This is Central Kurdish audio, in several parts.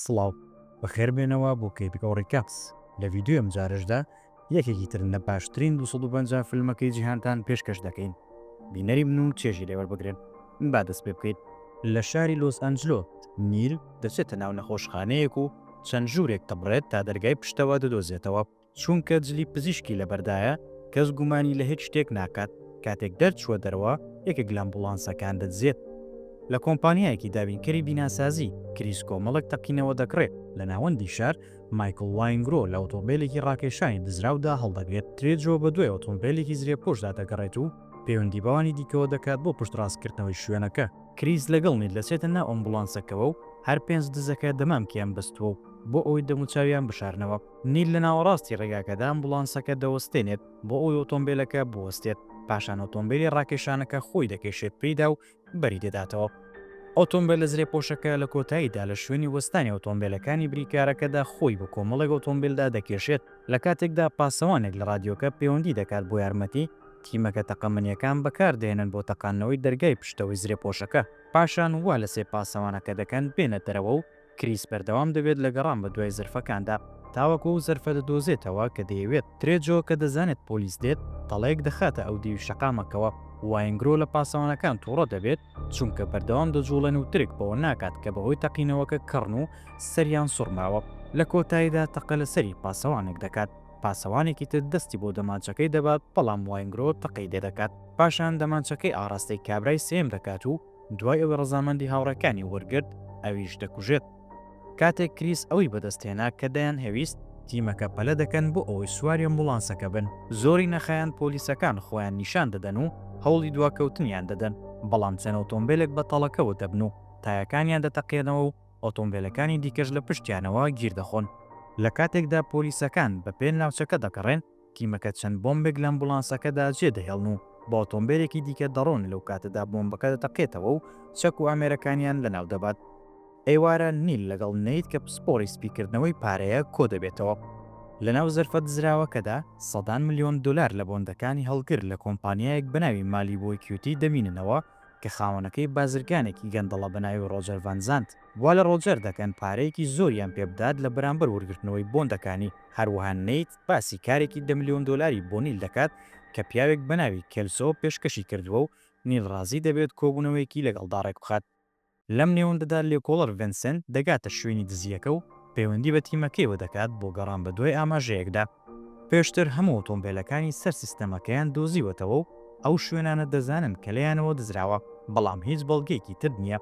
سڵاو، بەخێربێنەوە بۆ کەیپی ڕیکاپس، لە ڤیدیۆی ئەمجارەشدا یەکێکی تر لە باشترین 250 فیلمەکەی جیهانتان پێشکەش دەکەین، بینەری بن و چێژی لێوەربگرن. با دەست پێ بکەین. لە شاری لۆس ئەنجلۆس، نیل دەچێتە ناو نەخۆشخانەیەک و چەند ژوورێک دەبڕێت تا دەرگای پشتەوە دەدۆزێتەوە. چونکە جلی پزیشکی لەبەردایە، کەس گومانی لە هیچ شتێک ناکات، کاتێک دەرچووە دەرەوە یەکێک لە ئەمبوڵانسەکان دەدزێت. لە کۆمپانیایەکی دابینکەری بیناسازی، کریس کۆمەڵێک تەقینەوە دەکڕێت. لە ناوەندی شار، مایکڵ واینگرۆ لە ئۆتۆمبێلێکی ڕاکێشانی دزراودا هەڵدەگرێت. ترێجۆ بەدوای ئۆتۆمبێلێکی زرێپۆشدا دەگەڕێت و پەیوەندی بەوانی دیکەوە دەکات بۆ پشتڕاستکردنەوەی شوێنەکە. کریس لەگەڵ نیل دەچێتە ناو ئەمبوڵانسەکەوە و هەر پێنج دزەکە دەمامکیان بەستووە و بۆ ئەوەی دەموچاویان بشارنەوە. نیل لە ناوەڕاستی ڕێگاکەدا ئەمبوڵانسەکە دەوەستێنێت بۆ ئەوەی ئۆتۆمبێلەکە بوەستێت، پاشان ئۆتۆمبێلی ڕاکێشانەکە خۆی دەکێشێت پێیدا و بەری دەداتەوە. ئۆتۆمبێلە زرێپۆشەکە لە کۆتاییدا لە شوێنی وەستانی ئۆتۆمبێلەکانی بریکارەکەدا خۆی بە کۆمەڵێک ئۆتۆمبێلدا دەکێشێت، لە کاتێکدا پاسەوانێک لە ڕادیۆکە پەیوەندی دەکات بۆ یارمەتی، تیمەکە تەقەمەنییەکان بەکاردەهێنن بۆ تەقاندنەوەی دەرگای پشتەوەی زرێپۆشەکە، پاشان وا لە سێ پاسەوانەکە دەکەن بێنە دەرەوە و کریس بەردەوام دەبێت لە گەڕان بەدوای زەرفەکاندا تاوەکو ئەو زەرفە دەدۆزێتەوە کە دەیەوێت. ترێجۆ کە دەزانێت پۆلیس دێت، تەڵەیەک دەخاتە ئەودیوی شەقامەکەوە. واینگرۆ لە پاسەوانەکان توڕە دەبێت، چونکە بەردەوام دەجوڵێن و درک بەوە ناکات کە بەهۆی تەقینەوەکە کەڕن و سەریان سوڕماوە. لە کۆتاییدا تەقە لە سەری پاسەوانێک دەکات. پاسەوانێکی تر دەستی بۆ دەمانچەکەی دەبات، بەڵام واینگرۆ تەقەی لێدەکات. پاشان دەمانچەکەی ئاڕاستەی کابرای سێیەم دەکات و دوای ئەوەی ڕەزامەندی هاوڕێکانی وەرگرت، ئەویش دەکوژێت. کاتێک کریس ئەوەی بەدەستهێنا کە دەیانهەویست، تیمەکە پەلە دەکەن بۆ ئەوەی سواری ئەمبوڵانسەکە بن. زۆری نەخایاند پۆلیسەکان خۆیان نیشان دەدەن و هەوڵی دواکەوتنیان دەدەن، بەڵام چەند ئۆتۆمبێلێک بە تەڵەکەوە دەبن و تایەکانیان دەتەقێنەوە و ئۆتۆمبێلەکانی دیکەش لە پشتیانەوە گیر دەخۆن. لە کاتێکدا پۆلیسەکان بە پێ ناوچەکە دەگەڕێن، تیمەکە چەند بۆمبێک لە ئەمبوڵانسەکەدا جێدەهێڵن و بە ئۆتۆمبێلێکی دیکە دەڕۆن، لەو کاتەدا بۆمبەکە دەتەقێتەوە و چەک و ئامێرەکانیان لەناو دەبات. ئێوارە نیل لەگەڵ نەیت کە پسپۆڕی سپیکردنەوەی پارەیە کۆدەبێتەوە. لەناو زەرفە دزراوەکەدا سەدان ملیۆن دۆلار لە بۆندەکانی هەڵگر لە کۆمپانیایەک بەناوی مالیبۆ ئیکویتی دەمیننەوە کە خاوەنەکەی بازرگانێکی گەندەڵە بەناوی ڕۆجەر ڤان زانت. وا لە ڕۆجەر دەکەن پارەیەکی زۆریان پێبدات لە بەرامبەر وەرگرتنەوەی بۆندەکانی. هەروەها نەیت باسی کارێکی دە ملیۆن دۆلاری بۆ نیل دەکات کە پیاوێک بەناوی کێلسۆ پێشکەشی کردووە و نیل ڕازی دەبێت کۆبوونەوەیەکی لەگەڵدا ڕێکبخات. لەم نێوەندەدا لێکۆڵەر ڤینسێنت دەگاتە شوێنی دزییەکە و پەیوەندی بە تیمەکەیەوە دەکات بۆ گەڕان بەدوای ئاماژەیەکدا. پێشتر هەموو ئۆتۆمبێلەکانی سەر سیستەمەکەیان دۆزیوەتەوە و ئەو شوێنانە دەزانن کە لێیانەوە دزراوە، بەڵام هیچ بەڵگەیەکی تر نییە.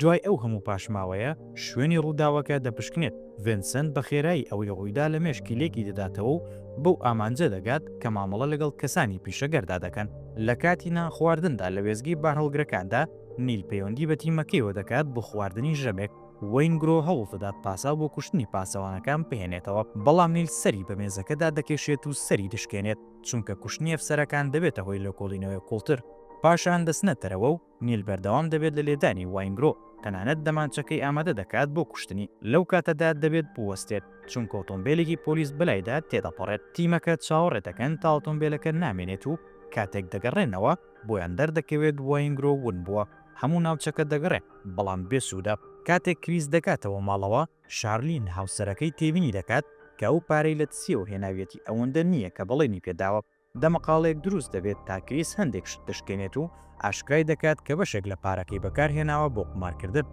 دوای ئەو هەموو پاشماوەیە، شوێنی ڕووداوەکە دەپشکنێت. ڤینسنت بە خێرایی ئەوەی ڕوویدا لە مێشکی لێکی دەداتەوە و بەو ئامانجە دەگات کە مامەڵە لەگەڵ کەسانی پیشەگەردا دەکەن. لە کاتی نانخواردندا لە وێستگەی بارهەڵگرەکاندا، نیل پەیوەندی بە تیمەکەیەوە دەکات بۆ خواردنی ژەمێک. وەینگرۆ هەوڵدەدات پاساو بۆ کوشتنی پاسەوانەکان بهێنێتەوە، بەڵام نیل سەری بە مێزەکەدا دەکێشێت و سەری دەشکێنێت. چونکە کوشتنی ئەفسەرەکان دەبێتە هۆی لێکۆڵینەوەی قوڵتر. پاشان دەچنە دەرەوە و نیل بەردەوام دەبێت لە لێدانی واینگرۆ، تەنانەت دەمانچەکەی ئامادە دەکات بۆ کوشتنی. لەو کاتەدا دەبێت بوەستێت، چونکە ئۆتۆمبێلێکی پۆلیس بەلایدا تێدەپەڕێت. تیمەکە چاوەڕێ دەکەن تا ئۆتۆمبێلەکە نامێنێت و کاتێک دەگەڕێنەوە بۆیان دەردەکەوێت واینگرۆ ون بووە. هەموو ناوچەکە دەگەڕێن، بەڵام بێ سوودە. کاتێک کریس دەگاتەوە ماڵەوە، شارلین هاوسەرەکەی تێبینی دەکات کە ئەو پارەی لە تسیەوە هێناویەتی ئەوەندە نییە کە بەڵێنی پێداوە. دەمەقاڵێک دروست دەبێت تا کریس هەندێک شت دەشکێنێت و ئاشکرای دەکات کە بەشێک لە پارەکەی بەکارهێناوە بۆ قومارکردن.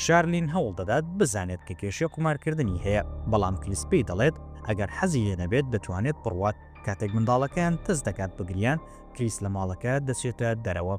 شارلین هەوڵ دەدات بزانێت کە کێشەی قومارکردنی هەیە، بەڵام کریس پێی دەڵێت ئەگەر حەزی لێ نەبێت دەتوانێت بڕوات. کاتێک منداڵەکەیان دەست دەکات بە گریان، کریس لە ماڵەکە دەچێتە دەرەوە.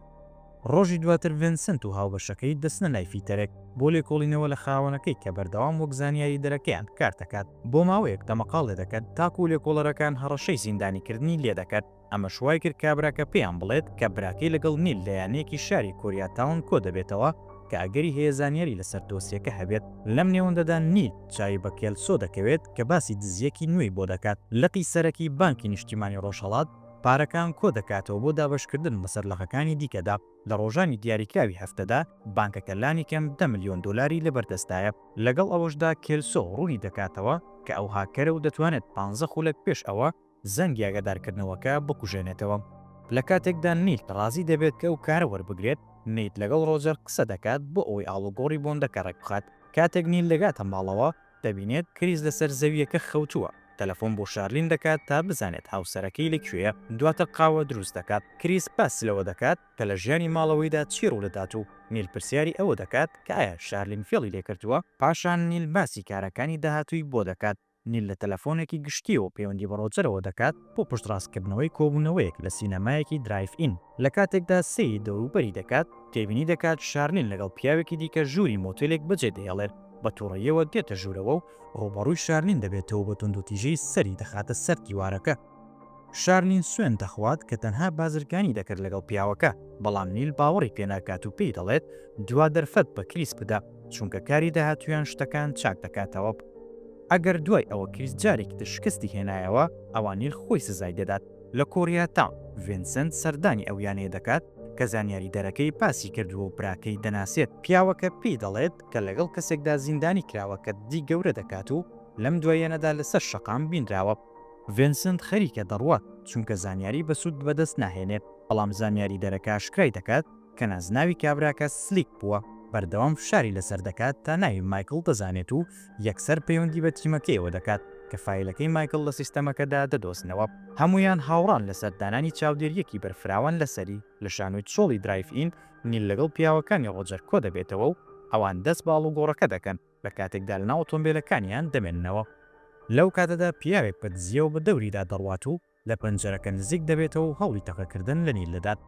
ڕۆژی دواتر ڤینسنت و هاوبەشەکەی دەچنە لای فیتەرێک بۆ لێکۆڵینەوە لە خاوەنەکەی کە بەردەوام وەک زانیاریدەرەکەیان کار دەکات. بۆ ماوەیەک دەمەقاڵێ دەکەن تاکوو لێکۆڵەرەکان هەڕەشەی زیندانیکردنی لێدەکەن. ئەمەش وایکرد کابراکە پێیان بڵێت کە براکەی لەگەڵ نیل لە یانەیەکی شاری کۆریا تاون کۆدەبێتەوە کە ئەگەری هەیە زانیاری لەسەر دۆسیەکە هەبێت. لەم نێوەندەدا نیل چاوی بە کێلسۆ دەکەوێت کە باسی دزییەکی نوێی بۆ دەکات. لقی سەرەکی بانکی نیشتیمانی ڕۆژهەڵات پارەکان کۆدەکاتەوە بۆ دابەشکردن بەسەر لقەکانی دیکەدا، لە ڕۆژانی دیاریکراوی هەفتەدا بانکەکە لانیکەم دە ملیۆن دۆلاری لەبەردەستدایە. لەگەڵ ئەوەشدا کێلسۆ ڕوونی دەکاتەوە کە ئەو هاککەرە و دەتوانێت پانزە خولەک پێش ئەوە. زەنگی ئاگادارکردنەوەکە بکوژێنێتەوە. لە کاتێکدا نیل ڕازی دەبێت کە ئەو کارە وەربگرێت، نەیت لەگەڵ ڕۆجەر قسە دەکات بۆ ئەوەی ئاڵوگۆڕی بۆندەکە ڕێکبخات. کاتێک نیل دەگاتە ماڵەوە، دەبینێت کریس لەسەر زەوییەکە خەوتووە. تەلەفۆن بۆ شارلین دەکات تا بزانێت هاوسەرەکەی لە کوێیە. دواتر قاوە دروست دەکات. کریس باس لەوە دەکات کە لە ژیانی ماڵەوەیدا چی ڕوودەدات و نیل پرسیاری ئەوە دەکات کە ئایا شارلین فێڵی لێکردووە. پاشان نیل باسی کارەکانی داهاتووی بۆ دەکات. نیل لە تەلەفۆنێکی گشتییەوە پەیوەندی بە ڕۆجەرەوە دەکات بۆ پشتڕاستکردنەوەی کۆبوونەوەیەک لە سینەمایەکی درایڤ ئین. لە کاتێکدا سەیری دەوروبەری دەکات، تێبینی دەکات شارلین لەگەڵ پیاوێکی دیکە ژووری مۆتێلێک بەجێدەهێڵێت. بە توڕەییەوە دێتە ژوورەوە و ڕووبەڕووی شارلین دەبێتەوە و بە توندوتیژی سەری دەخاتە سەر دیوارەکە. شارلین سوێند دەخوات کە تەنها بازرگانی دەکرد لەگەڵ پیاوەکە، بەڵام نیل باوەڕی پێناکات و پێی دەڵێت دوا دەرفەت بە کریس بدە، چونکە کاری داهاتوویان شتەکان چاک دەکاتەوە. ئەگەر دوای ئەوە کریس جارێکی تر شکستی هێنایەوە، ئەوا نیل خۆی سزای دەدات. لە کۆریا تاون، ڤینسنت سەردانی ئەو یانەیە دەکات کە زانیاریدەرەکەی باسی کردووە و براکەی دەناسێت. پیاوەکە پێی دەڵێت کە لەگەڵ کەسێکدا زیندانی کراوە کە دزی گەورە دەکات و لەم دواییانەدا لەسەر شەقام بینراوە. ڤینسنت خەریکە دەڕوات چونکە زانیاری بەسوود بەدەست ناهێنێت، بەڵام زانیاریدەرەکە ئاشکرای دەکات کە نازناوی کابراکە سلیک بووە، بەردەوام فشاری لەسەر دەکات تا ناوی مایکڵ دەزانێت و یەکسەر پەیوەندی بە تیمەکەیەوە دەکات کە فایلەکەی مایکڵ لە سیستەمەکەدا دەدۆزنەوە. هەموویان هاوڕان لەسەر دانانی چاودێرییەکی بەرفراوان لەسەری. لە شانۆی چۆڵی درایڤ ئین، نیل لەگەڵ پیاوەکانی ڕۆجەر کۆدەبێتەوە و ئەوان دەست بە ئاڵوگۆڕەکە دەکەن. لە کاتێکدا لەناو ئۆتۆمبێلەکانیان دەمێننەوە. لەو کاتەدا پیاوێک بە دزییەوە بە دەوریدا دەڕوات و لە پەنجەرەکە نزیک دەبێتەوە و هەوڵی تەقەکردن لە نیل دەدات.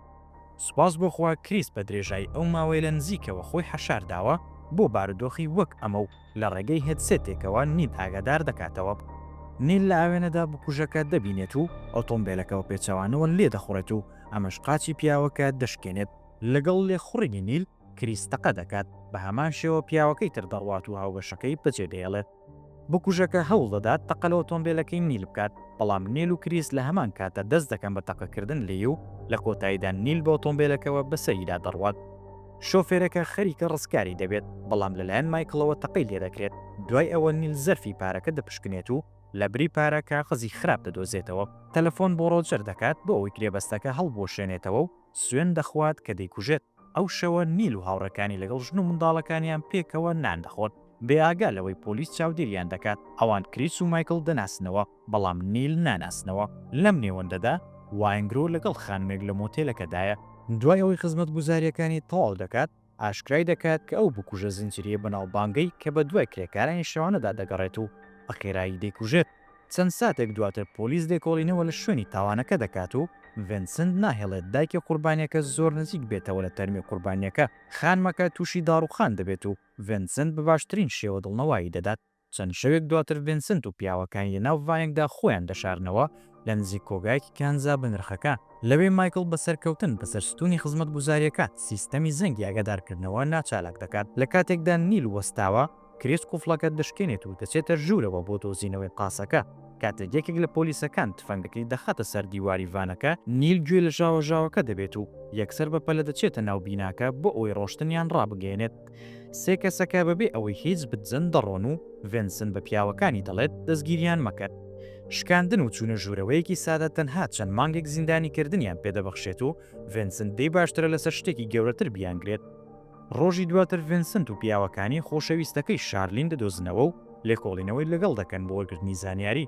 سوپاس بۆ خوا کریس بە درێژایی ئەو ماوەیە لە نزیکەوە خۆی حەشار داوە بۆ بارودۆخی وەک ئەمە و لە ڕێگەی headset ێکەوە نیل ئاگادار دەکاتەوە. نیل لە ئاوێنەدا بکوژەکە دەبینێت و ئۆتۆمبێلەکە بە پێچەوانەوە لێدەخوڕێت و ئەمەش قاچی پیاوەکە دەشکێنێت. لەگەڵ لێخوڕینی نیل، کریس تەقە دەکات، بە هەمان شێوە پیاوەکەی تر دەڕوات و هاوبەشەکەی بەجێدەهێڵێت. بکوژەکە هەوڵدەدات تەقە لە ئۆتۆمبێلەکەی نیل بکات، بەڵام نیل و کریس لە هەمان کاتدا دەست دەکەن بە تەقەکردن لێی و لە کۆتاییدا نیل بە ئۆتۆمبێلەکەوە بەسەریدا دەڕوات. شۆفێرەکە خەریکە ڕزگاری دەبێت، بەڵام لەلایەن مایکڵەوە تەقەی لێدەکرێت. دوای ئەوە نیل زەرفی پارەکە دەپشکنێت و لەبری پارە کاغەزی خراپ دەدۆزێتەوە. تەلەفۆن بۆ ڕۆجەر دەکات بۆ ئەوەی گرێبەستەکە هەڵبوەشێنێتەوە و سوێند دەخوات کە دەیکوژێت. ئەو شەوە نیل و هاوڕێکانی لەگەڵ ژن و منداڵەکانیان پێکەوە نان دەخۆن، بێ ئاگا لەوەی پۆلیس چاودێریان دەکات. ئەوان کریس و مایکڵ دەناسنەوە، بەڵام نیل ناناسنەوە. لەم نێوەندەدا واینگرۆ لەگەڵ خانمێک لە مۆتێلەکەدایە. دوای ئەوەی خزمەتگوزارییەکانی تەواو دەکات، ئاشکرای دەکات کە ئەو بکوژە زنجیرەیە بەناوبانگەی کە بەدوای کرێکارانی شەوانەدا دەگەڕێت و بە خێرایی دەیکوژێت. چەند ساتێک دواتر پۆلیس لێکۆڵینەوە لە شوێنی تاوانەکە دەکات و ڤینسنت ناهێڵێت دایکی قوربانیەکە زۆر نزیک بێتەوە لە تەرمی قوربانیەکە، خانمەکە تووشی داڕووخان دەبێت و ڤینسنت بە باشترین شێوە دڵنەوایی دەدات. چەند شەوێک دواتر ڤینسنت و پیاوەکانی لە ناو ڤانێکدا خۆیان دەشارنەوە لە نزیک کۆگایەکی کانزا بەنرخەکان. لەوێ مایکڵ بە سەرکەوتن بەسەر ستوونی خزمەتگوزارییەکان سیستەمی زەنگی ئاگادارکردنەوە ناچالاک دەکات. لە کاتێکدا نیل وەستاوە، کریس قوفڵەکە دەشکێنێت و دەچێتە ژوورەوە بۆ دۆزینەوەی قاسەکە. کاتێک یەکێک لە پۆلیسەکان تفەنگەکەی دەخاتە سەر دیواری ڤانەکە، نیل گوێی لە ژاوەژاوەکە دەبێت و یەکسەر بەپەلە دەچێتە ناو بیناکە بۆ ئەوەی ڕۆشتنیان ڕابگەیەنێت. سێ کەسەکە بەبێ ئەوەی هیچ بدزن دەڕۆن و ڤینسنت بە پیاوەکانی دەڵێت دەستگیریان مەکەن. شکاندن و چوونە ژوورەوەیەکی سادە تەنها چەند مانگێک زیندانیکردنیان پێدەبەخشێت و ڤینسنت لێی باشترە لەسەر شتێکی گەورەتر بیانگرێت. ڕۆژی دواتر ڤینسنت و پیاوەکانی خۆشەویستەکەی شارلین دەدۆزنەوە و لێکۆڵینەوەی لەگەڵ دەکەن بۆ وەرگرتنی زانیاری.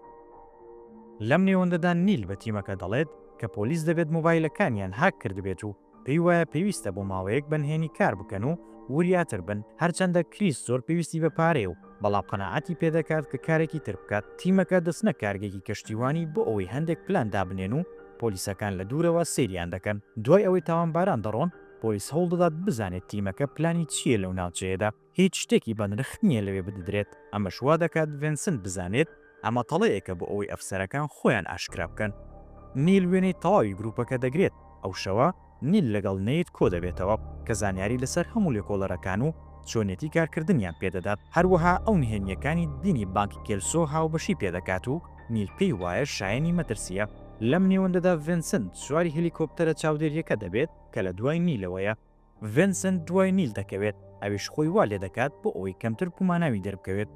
لەم نێوەندەدا نیل بە تیمەکە دەڵێت کە پۆلیس دەبێت مۆبایلەکانیان هاک کردبێت و پێی وایە پێویستە بۆ ماوەیەک بە نهێنی کار بکەن و وریاتر بن، هەرچەندە کریس زۆر پێویستی بە پارەیە و بەڵام قەناعەتی پێدەکات کە کارێکی تر بکات. تیمەکە دەچنە کارگەیەکی کەشتیوانی بۆ ئەوەی هەندێک پلان دابنێن و پۆلیسەکان لە دوورەوە سەیریان دەکەن. دوای ئەوەی تاوانباران دەڕۆن، پۆلیس هەوڵدەدات بزانێت تیمەکە پلانی چییە لەو ناوچەیەدا. هیچ شتێکی بەنرخ نییە لەوێ بددرێت، ئەمەش وا دەکات ڤینسنت بزانێت ئەمە تەڵەیەکە بۆ ئەوەی ئەفسەرەکان خۆیان ئاشکرا بکەن. نیل وێنەی تەواوی گروپەکە دەگرێت، ئەو شەوە نیل لەگەڵ نەیت کۆدەبێتەوە، کە زانیاری لەسەر هەموو لێکۆڵەرەکان و چۆنیەتی کارکردنیان پێدەدات، هەروەها ئەو نهێنییەکانی دینی بانکی کێلسۆ هاوبەشی پێدەکات و نیل پێی وایە شایەنی مەترسییە. لەم نێوەندەدا ڤینسنت سواری هێلیکۆپتەرە چاودێرییەکە دەبێت کە لە دوای نیلەوەیە. ڤینسنت دوای نیل دەکەوێت، ئەویش خۆی وا لێدەکات بۆ ئەوەی کەمتر گوماناوی دەربکەوێت.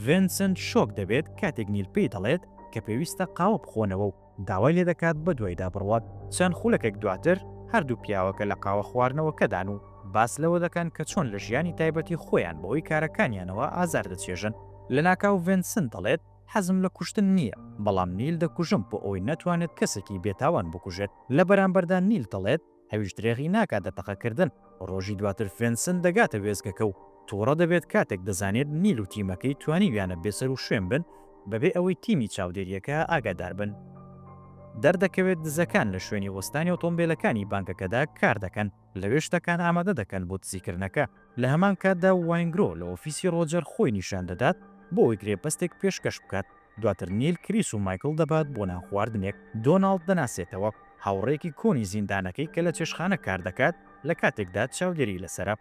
ڤینسنت شۆک دەبێت کاتێک نیل پێی دەڵێت کە پێویستە قاوە بخۆنەوە و. داوای لێدەکات بەدوایدا بڕوات. چەند خولەکێک دواتر هەردوو پیاوەکە لە قاوە خواردنەوەکەدان و باس لەوە دەکەن کە چۆن لە ژیانی تایبەتی خۆیان بەهۆی کارەکانیانەوە ئازار دەچێژن. لەناکاو ڤێنسنت دەڵێت حەزم لە کوشتن نییە، بەڵام نیل دەکوژم بۆ ئەوەی نەتوانێت کەسێکی بێتاوان بکوژێت. لە بەرامبەردا نیل دەڵێت ئەویش درێغی ناکات لە تەقەکردن. ڕۆژی دواتر ڤێنسنت دەگاتە وێستگەکە و توڕە دەبێت کاتێک دەزانێت نیل و تیمەکەی توانیویانە بێسەروشوێن بن بەبێ ئەوەی تیمی چاودێرییەکە ئاگادار بن. دەردەکەوێت دزەکان لە شوێنی وەستانی ئۆتۆمبێلەکانی بانکەکەدا کار دەکەن، لەوێ شتەکان ئامادە دەکەن بۆ دزیکردنەکە. لە هەمان کاتدا واینگرۆ لە ئۆفیسی ڕۆجەر خۆی نیشان دەدات بۆ ئەوەی گرێبەستێک پێشکەش بکات. دواتر نیل کریس و مایکڵ دەبات بۆ نانخواردنێک. دۆناڵد دەناسێتەوە، هاوڕێیەکی کۆنی زیندانەکەی کە لە چێشتخانە کار دەکات لە کاتێکدا چاودێری لەسەرە.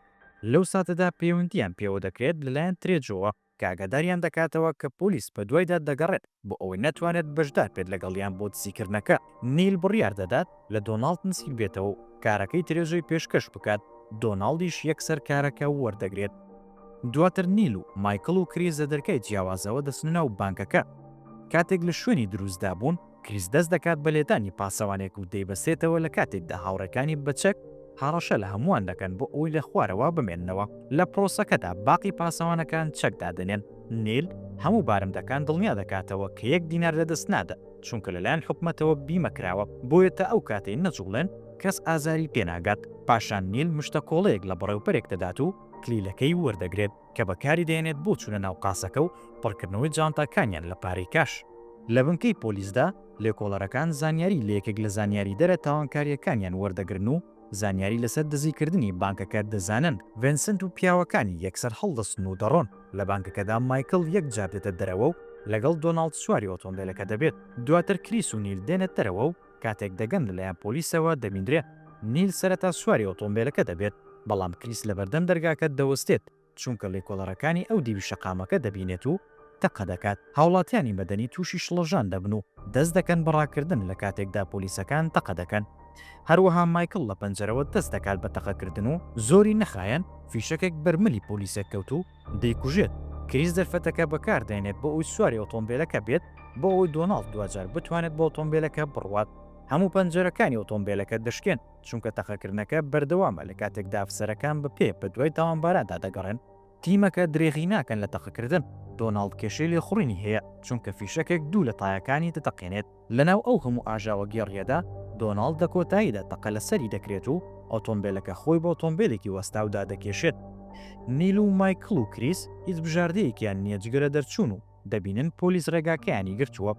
لەو ساتەدا پەیوەندییان پێوە دەکرێت لەلایەن ترێجۆوە کە ئاگاداریان دەکاتەوە کە پۆلیس بەدوایدا دەگەڕێت بۆ ئەوەی نەتوانێت بەشدار بێت لەگەڵیان بۆ دزیکردنەکە. نیل بڕیار دەدات لە دۆناڵد نزیک بێتەوە و کارەکەی ترێجۆی پێشکەش بکات، دۆناڵدیش یەکسەر کارەکە وەردەگرێت. دواتر نیل و مایکڵ و کریس لە دەرگای جیاوازەوە دەچنە ناو بانکەکە. کاتێک لە شوێنی دروستدا بوون، کریس دەست دەکات بە لێدانی پاسەوانێک و دەیبەستێتەوە لە کاتێکدا هاوڕێکانی بە چەک هەڕەشە لە هەمووان دەکەن بۆ ئەوەی لە خوارەوە بمێننەوە. لە پرۆسەکەدا باقی پاسەوانەکان چەک دادەنێن. نیل هەموو بارمتەکان دڵنیا دەکاتەوە کە یەک دینار لەدەست نادەن چونکە لەلایەن حکومەتەوە بیمە کراوە، بۆیە تا ئەو کاتەی نەجوڵێن کەس ئازاری پێناگات. پاشان نیل مشتەکۆڵەیەک لە بەڕێوبەرێک دەدات و کلیلەکەی وەردەگرێت کە بەکاری دەهێنێت بۆ چوونە ناو قاسەکە و پڕکردنەوەی جانتاکانیان لە پارەی کاش. لە بنکەی پۆلیسدا، لێکۆڵەرەکان زانیاری لە یەکێک لە زانیاریدەرە تاوانکارییەکانیان وەردەگرن و زانیاری لەسەر دزیکردنی بانکەکە دەزانن. ڤێنسنت و پیاوەکانی یەکسەر هەڵدەستن و دەڕۆن. لە بانکەکەدا مایکڵ یەکجار دێتە دەرەوە و لەگەڵ دۆناڵد سواری ئۆتۆمبێلەکە دەبێت. دواتر کریس و نیل دێنە دەرەوە و کاتێک دەگەن لەلایەن پۆلیسەوە دەبیندرێن. نیل سەرەتا سواری ئۆتۆمبێلەکە دەبێت، بەڵام کریس لەبەردەم دەرگاکە دەوەستێت، چونکە لێکۆڵەرەکانی ئەو دیوی شەقامەکە دەبینێت و تەقە دەکات. هاوڵاتیانی مەدەنی تووشی شڵەژان دەبن و دەست دەکەن بە ڕاکردن لە کاتێکدا پۆلیسەکان تەقە دەکەن. هەروەها مایکڵ لە پەنجەرەوە دەست دەکات بە تەقەکردن و زۆری نەخایەند فیشەکێک بەر ملی پۆلیسێک کەوت و دەیکوژێت. کریس دەرفەتەکە بەکاردەهێنێت بۆ ئەوەی سواری ئۆتۆمبێلەکە بێت بۆ ئەوەی دۆناڵد دواجار بتوانێت بە ئۆتۆمبێلەکە بڕوات. هەموو پەنجەرەکانی ئۆتۆمبێلەکە دەشکێن چونکە تەقەکردنەکە بەردەوامە لە کاتێکدا ئەفسەرەکان بە پێ بەدوای تاوانباراندا دەگەڕێن. تیمەکە درێغی ناکەن لە تەقەکردن، دۆناڵد کێشەی لێخوڕینی هەیە چونکە فیشەکێک دوو لە تایەکانی دەتەقێنێت. لەناو ئەو هەموو ئاژاوەگێڕییەدا، دۆناڵد لە کۆتاییدا تەقە لە سەری دەکرێت و ئۆتۆمبێلەکە خۆی بە ئۆتۆمبێلێکی وەستاودا دەکێشێت. نیل و مایکڵ و کریس هیچ بژاردەیەکیان نییە جگە لە دەرچوون و دەبینن پۆلیس ڕێگاکەیانی گرتووە.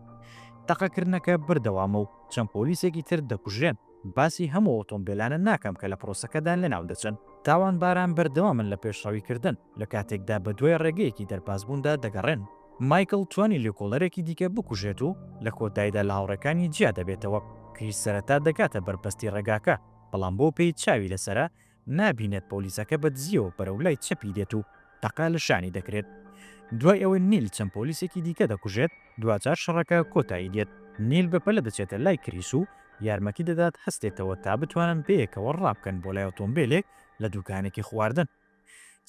تەقەکردنەکە بەردەوامە و چەند پۆلیسێکی تر دەکوژرێن. باسی هەموو ئەو ئۆتۆمبێلانە ناکەم کە لە پرۆسەکەدا لەناو دەچن. تاوانباران بەردەوامن لە پێشڕەویکردن لە کاتێکدا بەدوای ڕێگەیەکی دەربازبووندا دەگەڕێن. مایکڵ توانی لێکۆڵەرێکی دیکە بکوژێت و لە کۆتاییدا لە هاوڕێکانی جیا دەبێتەوە. کریس سەرەتا دەگاتە بەربەستی ڕێگاکە، بەڵام بەو پێی چاوی لەسەرە، نابینێت پۆلیسەکە بە دزییەوە بەرەو لای چەپی دێت و تەقە لە شانی دەکرێت. دوای ئەوەی نیل چەند پۆلیسێکی دیکە دەکوژێت، دواجار شەڕەکە کۆتایی دێت. نیل بەپەلە دەچێتە لای کریس و یارمەتی دەدات هەستێتەوە تا بتوانن بەیەکەوە ڕابکەن بۆ لای ئۆتۆمبێلێک لە دوکانێکی خواردن.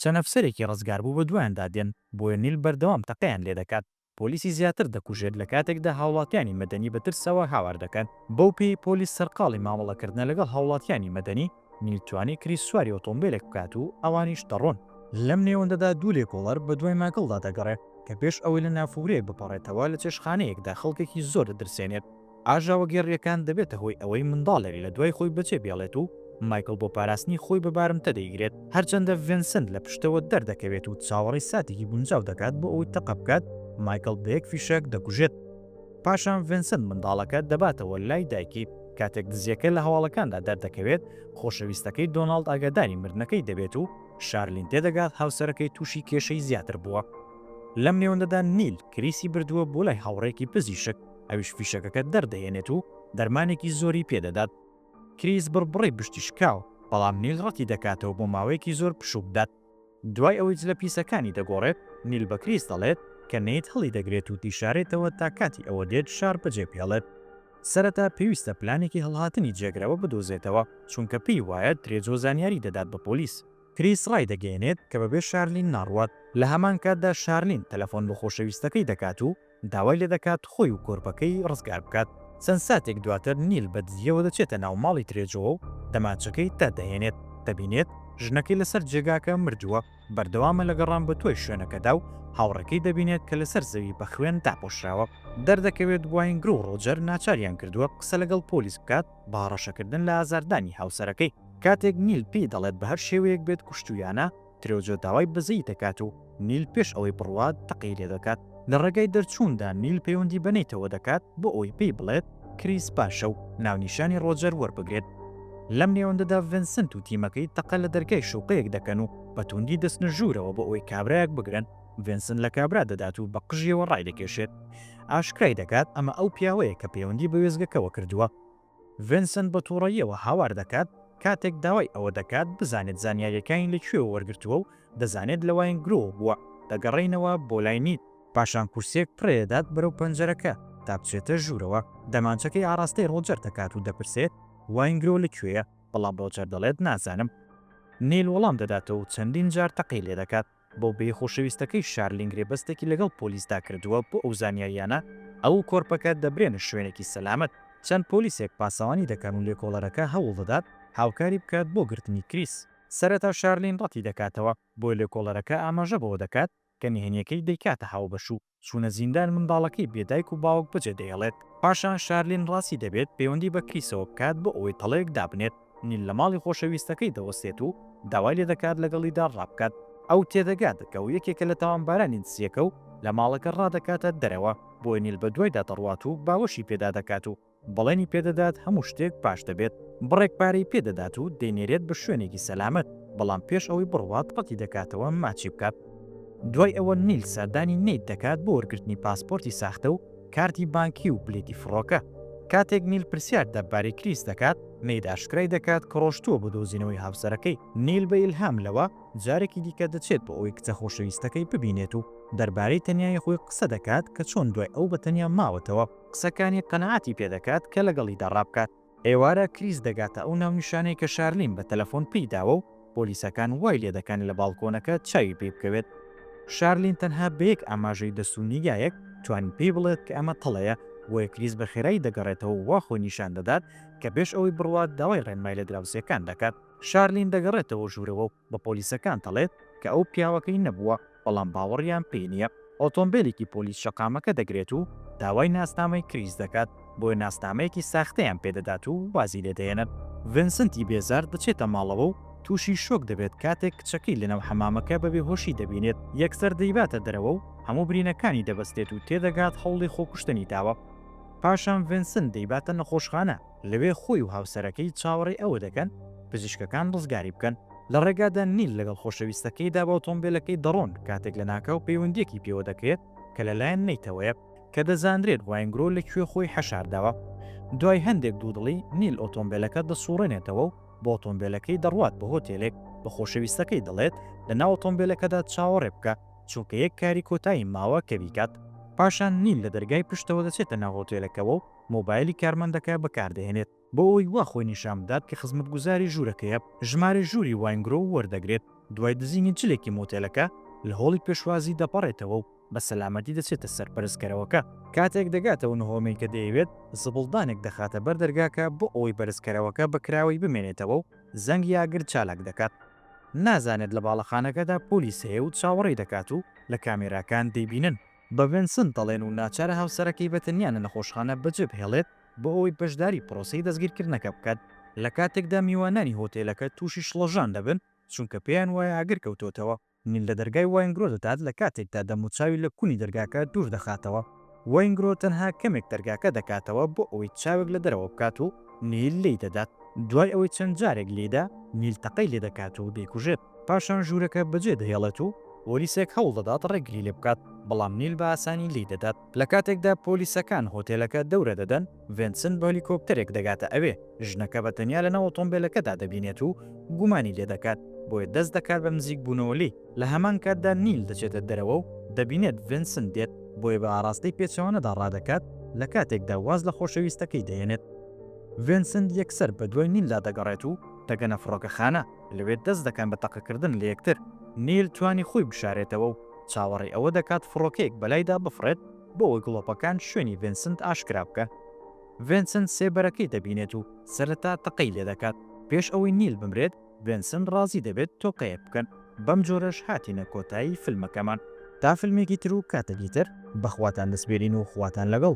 چەند ئەفسەرێکی ڕزگاربوو بەدوایاندا دێن، بۆیە نیل بەردەوام تەقەیان لێدەکات. پۆلیسی زیاتر دەکوژێت لە کاتێکدا هاوڵاتیانی مەدەنی بە ترسەوە هاوار دەکەن. بەو پێیەی پۆلیس سەرقاڵی مامەڵەکردنە لەگەڵ هاوڵاتیانی مەدەنی، نیل توانی کریس سواری ئۆتۆمبێلێک بکات و ئەوانیش دەڕۆن. لەم نێوەندەدا دوو لێکۆڵەر بەدوای مایکڵدا دەگەڕێ کە پێش ئەوەی لە نافورەیەک بپەڕێتەوە لە چێشتخانەیەکدا خەڵکێکی زۆر دەترسێنێت. ئاژاوەگێڕییەکان دەبێتە هۆی ئەوەی منداڵێک لە دوای خۆی بەجێ بێڵێت و مایکڵ بۆ پاراستنی خۆی بە بارمتە دەیگرێت، هەرچەندە ڤینسنت لە پشتەوە دەردەکەوێت و چاوەڕێی ساتێکی گونجاو دەکات بۆ ئەوەی تەقە بکات، مایکڵ بە یەک فیشەک دەکوژێت. پاشان ڤینسنت منداڵەکە دەباتەوە لای دایکی، کاتێک دزییەکە لە هەواڵەکاندا دەردەکەوێت، خۆشەویستەکەی دۆناڵد ئاگاداری مردنەکەی دەبێت و شارلین تێدەگات هاوسەرەکەی تووشی کێشەی زیاتر بووە. لەم نێوەندەدا نیل کریسی بردووە بۆ لای هاوڕێیەکی پزیشک، ئەویش فیشەکەکە دەردەهێنێت و دەرمانێکی زۆری پێدەدات. کریس بڕبڕەی پشتی شکاوە، بەڵام نیل ڕەتی دەکاتەوە بۆ ماوەیەکی زۆر پشوو بدات. دوای ئەوەی جلە پیسەکانی دەگۆڕێت، نیل بە کریس دەڵێت کە نەیت هەڵیدەگرێت و دیشارێتەوە تا کاتی ئەوە دێت شار بەجێبهێڵێت. سەرەتا پێویستە پلانێکی هەڵهاتنی جێگرەوە بدۆزێتەوە، چونکە پێی وایە ترێجۆ زانیاری دەدات بە پۆلیس. کریس ڕایدەگەیەنێت کە بەبێ شارلین ناڕوات. لە هەمان کاتدا شارلین تەلەفۆن بۆ خۆشەویستەکەی دەکات و داوای لێدەکات خۆی و کۆرپەکەی ڕزگار بکات. چەند ساتێک دواتر نیل بە دزییەوە دەچێتە ناو ماڵی ترێجۆوە و دەمانچەکەی دەردەهێنێت، دەبینێت ژنەکەی لەسەر جێگاکە مردووە، بەردەوامە لە گەڕان بە دوای شوێنەکەدا و هاوڕێکەی دەبینێت کە لەسەر زەوی بە خوێن داپۆشراوە. دەردەکەوێت واینگرۆ و ڕۆجەر ناچاریان کردووە قسە لەگەڵ پۆلیس بکات بە هەڕەشەکردن لە ئازاردانی هاوسەرەکەی. کاتێک نیل پێی دەڵێت بە هەر شێوەیەک بێت کوشتوویانە، ترێجۆ داوای بەزەیی دەکات و نیل پێش ئەوەی بڕوات تەقەی لێدەکات. لە ڕێگای دەرچووندا نیل پەیوەندی بە نەیتەوە دەکات بۆ ئەوەی پێی بڵێت کریس باشە و ناونیشانی ڕۆجەر وەربگرێت. لەم نێوەندەدا ڤینسنت و تیمەکەی تەقە لە دەرگای شوقەیەک دەکەن و بە توندی دەچنە ژوورەوە بۆ ئەوەی کابرایەک بگرن، ڤینسنت لە کابرا دەدات و بە قژیەوە ڕایدەکێشێت. ئاشکرای دەکات ئەمە ئەو پیاوەیە کە پەیوەندی بە وێستگەکەوە کردووە. ڤینسنت بە توڕەییەوە هاوار دەکات کاتێک داوای ئەوە دەکات بزانێت زانیارییەکانی لە کوێوە وەرگرتووە و دەزانێت لە واینگرۆوە بووە. دەگەڕێینەوە بۆ لای نیل. پاشان کورسییەک فڕێدەدات بەرەو پەنجەرەکە تا بچێتە ژوورەوە. دەمانچەکەی ئاڕاستەی ڕۆجەر دەکات و دەپرسێت واینگرۆ لە کوێیە، بەڵام ڕۆجەر دەڵێت نازانم. نیل وەڵام دەداتەوە و چەندین جار تەقەی لێدەکات. بەو پێیەی خۆشەویستەکەی شارلین گرێبەستێکی لەگەڵ پۆلیسدا کردووە بۆ ئەو زانیارییانە، ئەو و کۆرپەکە دەبرێنە شوێنێکی سەلامەت. چەند پۆلیسێک پاسەوانی دەکەن و لێکۆڵەرەکە هەوڵدەدات هاوکاری بکات بۆ گرتنی کریس. سەرەتا شارلین ڕەتی دەکاتەوە، بۆیە لێکۆڵەرەکە ئاماژە بەوە دەکات کە نهێنییەکەی دەیکاتە هاوبەش و چوونە زیندان منداڵەکەی بێ دایک و باوک بەجێ دەهێڵێت. پاشان شارلین ڕازی دەبێت پەیوەندی بە کریسەوە بکات بۆ ئەوەی تەڵەیەک دابنێت. نیل لە ماڵی خۆشەویستەکەی دەوەستێت و داوای لێدەکات لەگەڵیدا ڕابکات. ئەو تێدەگات کە ئەو یەکێکە لە تاوانبارانی دزییەکە و لە ماڵەکە ڕادەکاتە دەرەوە، بۆیە نیل بەدوایدا دەڕوات و باوەشی پێدا دەکات و بەڵێنی پێدەدات هەموو شتێک باش دەبێت، بڕێک پارەی پێدەدات و دەینێرێت بە شوێنێکی سەلامەت، بەڵام پێش ئەوەی بڕوات ڕەتی دەکاتەوە ماچی بکات. دوای ئەوە نیل سەردانی نەیت دەکات بۆ وەرگرتنی پاسپۆرتی ساختە و کارتی بانکی و بلیتی فڕۆکە. کاتێک نیل پرسیار دەربارەی کریس دەکات، نەیت ئاشکرای دەکات کە ڕۆشتووە بۆ دۆزینەوەی هاوسەرەکەی. نیل بە ئیلهام لەوە، جارێکی دیکە دەچێت بۆ ئەوەی کچە خۆشەویستەکەی ببینێت و دەربارەی تەنیایی خۆی قسە دەکات کە چۆن دوای ئەو بە تەنیا ماوەتەوە. قسەکانی قەناعەتی پێدەکات کە لەگەڵیدا ڕابکات. ئێوارە کریس دەگاتە ئەو ناونیشانەی کە شارلین بە تەلەفۆن پێی داوە و پۆلیسەکان وای لێدەکەن لە باڵکۆنەکە چاوی پێی بکەوێت. شارلین تەنها بە یەک ئاماژەی دەست و نیگایەک توانی پێی بڵێت کە ئەمە تەڵەیە، بۆیە کریس بە خێرایی دەگەڕێتەوە و وا خۆی نیشان دەدات کە پێش ئەوەی بڕوات داوای ڕێنمای لە دراوسێکان دەکات. شارلین دەگەڕێتەوە ژوورەوە و بە پۆلیسەکان دەڵێت کە ئەو پیاوەکەی نەبووە، بەڵام باوەڕیان پێی نییە. ئۆتۆمبێلێکی پۆلیس شەقامەکە دەگرێت و داوای ناسنامەی کریس دەکات، بۆیە ناسنامەیەکی ساختەیان پێدەدات و وازی لێدەهێنن. ڤینسنتی بێزار دەچێتە ماڵەوە و تووشی شۆک دەبێت کاتێک کچەکەی لەناو حەمامەکە بە بێهۆشی دەبینێت، یەکسەر دەیباتە دەرەوە و هەموو برینەکانی دەبەستێت و تێدەگات هەوڵی خۆکوشتنی داوە. پاشان ڤینسنت دەیباتە نەخۆشخانە. لەوێ خۆی و هاوسەرەکەی چاوەڕێی ئەوە دەکەن پزیشکەکان ڕزگاری بکەن. لە ڕێگادا نیل لەگەڵ خۆشەویستەکەیدا بە ئۆتۆمبێلەکەی دەڕۆن کاتێک لەناکاو پەیوەندییەکی پێوە دەکرێت کە لەلایەن نەیتەوەیە کە دەزانرێت واینگرۆ لە کوێ خۆی حەشارداوە. دوای هەندێک دوودڵی نیل ئۆتۆمبێلەکە دەسوڕێنێتەوە و بە ئۆتۆمبێلەکەی دەڕوات بۆ هۆتێلێک، بە خۆشەویستەکەی دەڵێت لەناو ئۆتۆمبێلەکەدا چاوەڕێ بکە چونکە یەک کاری کۆتایی ماوە کە بیکات. پاشان نیل لە دەرگای پشتەوە دەچێتە ناو هۆتێلەکەوە و مۆبایلی کارمەندەکە بەکاردەهێنێت بۆ ئەوەی وا خۆی نیشان بدات کە خزمەتگوزاری ژوورەکەیە، ژمارەی ژووری واینگرۆ وەردەگرێت، دوای دزینی جلێکی مۆتێلەکە لە هۆڵی پێشوازی دەپەڕێتەوە و بە سەلامەتی دەچێتە سەر بەرزکەرەوەکە. کاتێک دەگاتە ئەو نهۆمەی کە دەیەوێت، زبڵدانێک دەخاتە بەر دەرگاکە بۆ ئەوەی بەرزکەرەوەکە بە کراوەیی بمێنێتەوە و زەنگی ئاگر چالاک دەکات. نازانێت لە باڵەخانەکەدا پۆلیس هەیە و چاوەڕێی دەکات و لە کامێراکان دەیبینن. بە ڤینسنت دەڵێن و ناچارە هاوسەرەکەی بە تەنیا لە نەخۆشخانە بەجێبهێڵێت بۆ ئەوەی بەشداری پرۆسەی دەستگیرکردنەکە بکات، لە کاتێکدا میوانانی هۆتێلەکە تووشی شڵەژان دەبن چونکە پێیان وایە ئاگر کەوتۆتەوە. نیل لە دەرگای واینگرۆ دەدات لە کاتێکدا دەموچاوی لە کونی دەرگاکە دوور دەخاتەوە. واینگرۆ تەنها کەمێک دەرگاکە دەکاتەوە بۆ ئەوەی چاوێک لە دەرەوە بکات و نیل لێی دەدات. دوای ئەوەی چەند جارێک لێیدا، نیل تەقەی لێدەکات و دەیکوژێت. پاشان ژوورەکە بەجێدەهێڵێت و پۆلیسێک هەوڵدەدات ڕێگری لێبکات، بەڵام نیل بە ئاسانی لێی دەدات. لە کاتێکدا پۆلیسەکان هۆتێلەکە دەورە دەدەن، ڤێنسنت بە هەلیکۆپتەرێک دەگاتە ئەوێ، ژنەکە بە تەنیا لەناو ئۆتۆمبێلەکەدا دەبینێت و گومانی لێدەکات، بۆیە دەست دەکات بە نزیکبوونەوە لێی. لە هەمان کاتدا نیل دەچێتە دەرەوە و دەبینێت ڤێنسنت دێت، بۆیە بە ئاڕاستەی پێچەوانەدا ڕادەکات، لە کاتێکدا واز لە خۆشەویستەکەی دەهێنێت. ڤێنسنت یەکسەر بەدوای نیلدا دەگەڕێت و دەگەنە فڕۆکەخانە. لەوێ دەست دەکەن بە تەقەکردن لە یەکتر، نیل توانی خۆی بشارێتەوە و چاوەڕێی ئەوە دەکات فڕۆکەیەک بەلایدا بفڕێت بۆ ئەوەی گڵۆپەکان شوێنی ڤینسنت ئاشکرا بکەن. ڤێنسنت سێبەرەکەی دەبینێت و سەرەتا تەقەی لێدەکات. پێش ئەوەی نیل بمرێت، ڤێنسنت ڕازی دەبێت تۆقەیەک بکەن. بەم جۆرەش هاتینە کۆتایی فیلمەکەمان. تا فیلمێکی تر و کاتێکی تر، بە خواتان دەسپێرین و خواتان لەگەڵ.